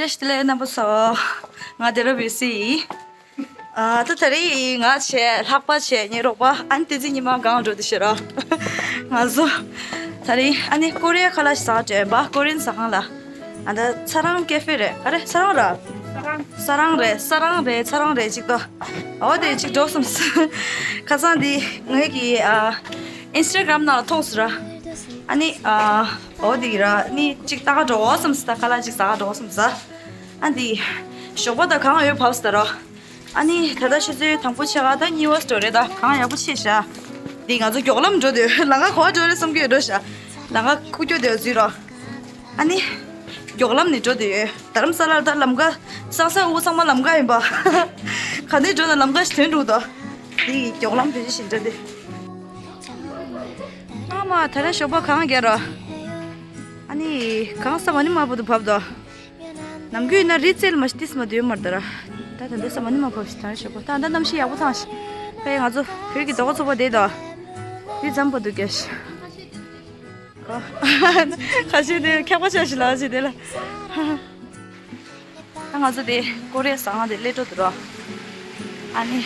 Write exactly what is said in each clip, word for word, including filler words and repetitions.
བཀྲ་ཤིས་བདེ་ལེགས་རྣམ་པ་ཚོ། ང་དེ་ར་བི་སི་ཡིན། ཨ་ད་ད་རེས་ང་བྱས་ལྷག་པ་བྱས་ངའི་རོགས་པ་ཨ་ནི་བསྟན་འཛིན་ཉི་མ་གང་འགྲོ་དེ་ཤེས་རོགས། ང་ཚོ་ད་རེས་ཨ་ནི་ཀོ་རི་ཡ་ཁ་ལག་ཟ་འདྲེན་པ་ཀོ་རི་ཡན་ཟ་ཁང་ལ། ཨ་ད་ཚ་རང་ཀེ་ཧྥེ་རེད། ག་རེ་ཚ་རང་ར། ཚ་རང་རེད། ཚ་རང་རེད། ཚ་རང་རེད་ཅིག་ཏོ། འོ་དེ་ཅིག་འགྲོ་སོང་། ཁ་སང་དེ་ངའི་གི་ཨ་ཨིན་སི་ཊ་གྷ་རམ་ནང་ལ་མཐོང་སོང་ར། ཨ་ནི་ཨ་འོ་དེ་ར་ནི་ཅིག་ལྟ་ག་འགྲོ་སོང་ཟེར། ད་ཁ་ལག་ཅིག་ཟ་ག་འགྲོ་སོང་ཟེར། ཨ་འདི་ཞོགས་པ་ད་གང་ཡོད་བབས་ཟེར་རོ། ཨ་ནི་ད་ལྟ་ཆུ་ཚོད་དང་པོ་ཕྱེད་ཀ་ད་གཉིས་པ་འགྲོ་རེད། ད་གང་ཡག་པོ་ཆེ་ཤག་འདི་ང་ཚོ་མགྱོགས་ལམ་འགྲོ་དུས་ལམ་ཁ་ག་པར་འགྲོ་རེད་བསམ་གྱི་ཡོད་འགྲོ་ཤག་ལམ་ཁ་ཁུག་ཀྱོག་དེ་འཛུལ་རོ། ཨ་ནི་མགྱོགས་ལམ་ནས་འགྲོ་དུས་རྡ་རམ་ས་ལར་ད་ལམ་ཁ་སང་ས་དབུ་ཚང་མ་ལམ་ཁ་ཡིན་པ། ག་ནས་འགྲོ་ན་ལམ་ཁ་ཞིག་ཐོན་འགྲོ་དོ། འདི་མགྱོགས་ལམ་བེད་སྤྱོད་བྱེད་འགྲོ་དེ། ཨ་མ་ད་ལྟ་ཞོགས་པ་གང་རྒྱག་རོ། ཨ་ནི་གང་ས་མ་ནི་མ་བུ་དུ་བབས་དོ། ནམ་རྒྱུན་ན་རི་རྩེ་ལ་མ་ཤི་ཏིས་མ་དུས་མར་ད་ར། ད་ད་འདི་ས་མ་ནི་མ་བབས་ཤི་ད་ཞོགས་པ་ད་ད་གནམ་གཤིས་ཡག་པོ་ཐང་ཤི། ཁ་ཡི་ང་ཚོ་བོད་ཀྱི་རྡོ་ཁ་ཚོགས་པ་བསྡད་དོ། འདི་ཙམ་པ་འདུག་རྒྱ་ཤི། ཁ་ཤས་དེ་ཁྱག་པ་ཆགས་ཤི་ལ་ཤི་དེ་ལ། ད་ང་ཚོ་དེ་ཀོ་རི་ཡ་ཟ་ཁང་དེ་སླེབས་འགྲོ་འདུག་ར། ཨ་ནི།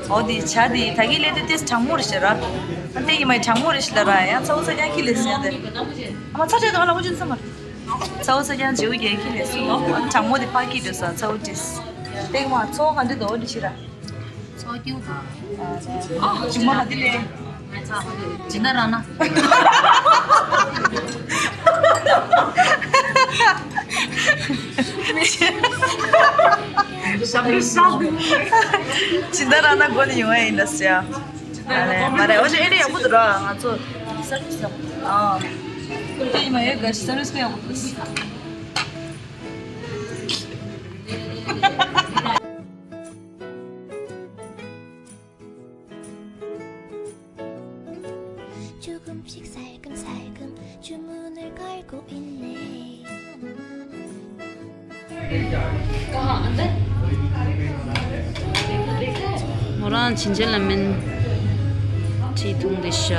འོ་དེ་བྱ་དེ་ད་གིན་སླེབས་དུས་ཏེས་གྲང་མོ་རེད་ཤག་ར། ཨ་ཏེ་ཡིན་མ་གྲང་མོ་རེད་ཤག་ལ་ར། ཡང་ཚ་བོ་ཚ་རྐྱང་ཁྱི་ལས་ཟེར་ཡང་དེ། ཨ་མ་ཚ་དྲོད་དང་ལ་བོ་ཅུན་ཚ་མ་རེད། ཚ་བོ་ཚ་རྐྱང་བྱེའུ་རྒྱལ་ཁྱི་ལས་ཟེར། གྲང་མོ་དེ་ཕ་ཁྱི་འགྲོ་ས་ཚ་བོ་ཏེས། ཏེ་མ་ཚོ་ག་འདི་དོ་འདི་ཤི་ར། ཚོ་སྐྱིད་པོ་དང་། ཨ་ཅུང་མ་ཧ་དེ་ལས། སྦྱིན་བདག་རང་ན། སྦྱིན་བདག་རང་ན་སྒོ་ནས་ཡོང་ཡ་ཡིན་ལ་ཟེར་ཡ། ཨ་ལེ་མ་རེད། འོ་ཅེ་ཨེ་རེད། ཡག་པོ་འདུག་ར། ང་ཚོ་སར་བིས་ཡག་པོ་འདུག་ཨ། ཁོང་ཚོ་ཡིན་མ་ཡོད་ག་སར་བིས་ཡག་པོ་འདུག 조금씩 살금살금 주문을 걸고 있네. མོ་རང་བྱིན་ཆེན་ལ་མིན་ཁྲིད་འཐུང་དེ་ཤ།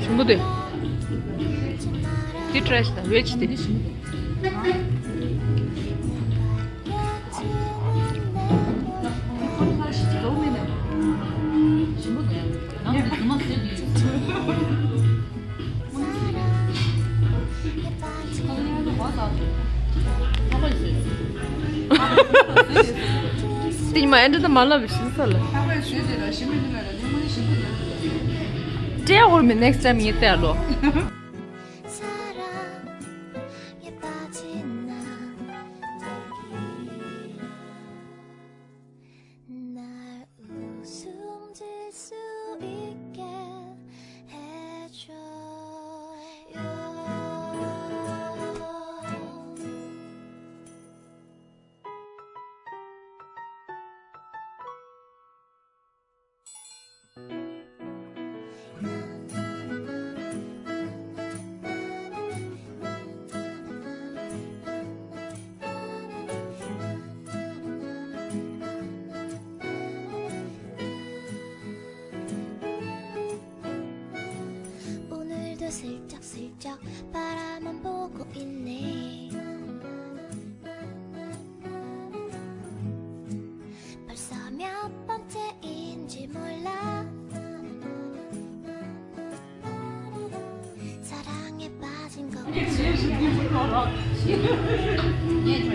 ཞིམ་པོ་འདུག་དེ་ཊ་རའི་ཤ་དང་ཝེ་ཇི་དེ་ནི་ཞིམ་པོ་འདུག་དེ་ཉི་མ་ཨེ་འདྲ་ད་མ་ལབ་བཞིན་ས་ལ། སྤྲད་འོར་མི་next time ངས་བལྟས་ལོ། 날 웃음질 수 있게 해줘요. 오늘도 슬쩍슬쩍 바라만 보고 있네. 벌써 몇 번째인지 몰라. 사랑에 빠진 거.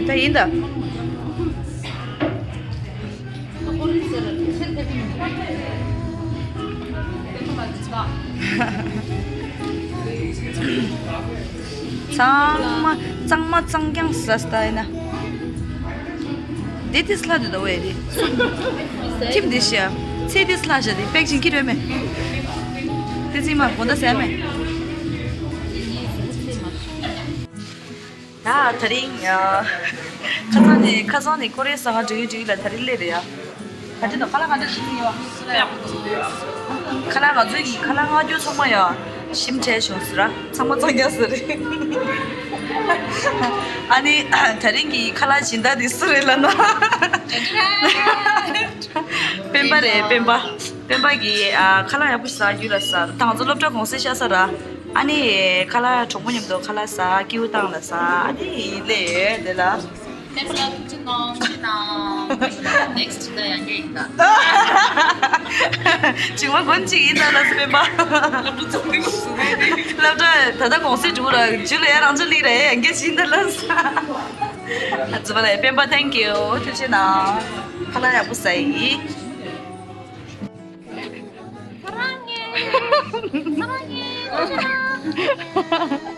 ད་ཡིན་ད། ཚང་མ་གཙང་མ་གཙང་རྐྱང་ཟ་ས་ད་ཡིན་ན། དེ་དེ་སླ་དུ་ད་བས་རེད། ཁྱིམ་དེ་ཤ་ཚེ་དེ་སླ་ཤ་དེ་པེག་ཅིང་ཁྱི་རོལ་མེ། དེ་ཚིག་མ་དགོང་ད་ཟས་མེ། ད་དེ་རིང་ཁ་སང་ནས་ཁ་སང་ནས་ཀོ་རེ་ས་ག་འགྲིག་འགྲིག་ལ་དེ་རིང་སླེབས་རེད་ཡ། ག་འདྲ་འདུག་ཁ་ལག་ག་འདྲ་ཞིག་ཡོད། ཁ་ལག་ང་ཚོའི་གི་ཁ་ལག་མངགས་རྒྱུ་ཚང་མ་ཡང་ཞིམ་དྲགས་བྱུང་ཟེར་ར། ཚང་མ་གཙང་རྐྱང་ཟེར་རེད། ཨ་ནི་དེ་རིང་གི་ཁ་ལག་སྦྱིན་བདག་འདི་སུ་རེད་ལབ་ན། སྤེན་པ་རེད་སྤེན་པ། སྤེན་པ་གིས་ཨ་ཁ་ལག་ཡག་པོ་ཞིག་ཟ་རྒྱུ་ལ་ཟ། ད་ང་ཚོ་སློབ་གྲྭ་གུང་སེང་ཤ་ཟ་ར། ཨ་ནི་ཁ་ལག་གྲོགས་པོ་མཉམ་དུ་ཁ་ལག་ཟ། ཀེའུ་བཏང་ལ་ཟ། ཨ་ནི་ཡིན་ལེ་དེ་ལ། སྤེན་པ་ལགས་ཐུགས་རྗེ་གནང་། ཐུགས་རྗེ་གནང་། next ད་ཡང་བསྐྱར་ཡིན་ད། བྱུང་བ་མགོན་གཅིག་ཡིན་ད་ལ་སྤེན་པ། སློབ་གྲྭ་ད་ལྟ་གུང་སེང་འགྲོ་ར་རྒྱུ་ལ་ཡ་རང་ཅག་ལི་ར་ཡ་ཡང་བསྐྱར་ཡིན་ད་ལ། ཨ་ཙི་པ་ལ་སྤེན་པ་thank you ཐུགས་རྗེ་གནང་། ཁ་ལག་ཡག་པོ་ཟ་ཡི། ཁ་ལག་ངེ། ཁ་ལག་ངེ། ཐུགས་རྗེ་གནང་།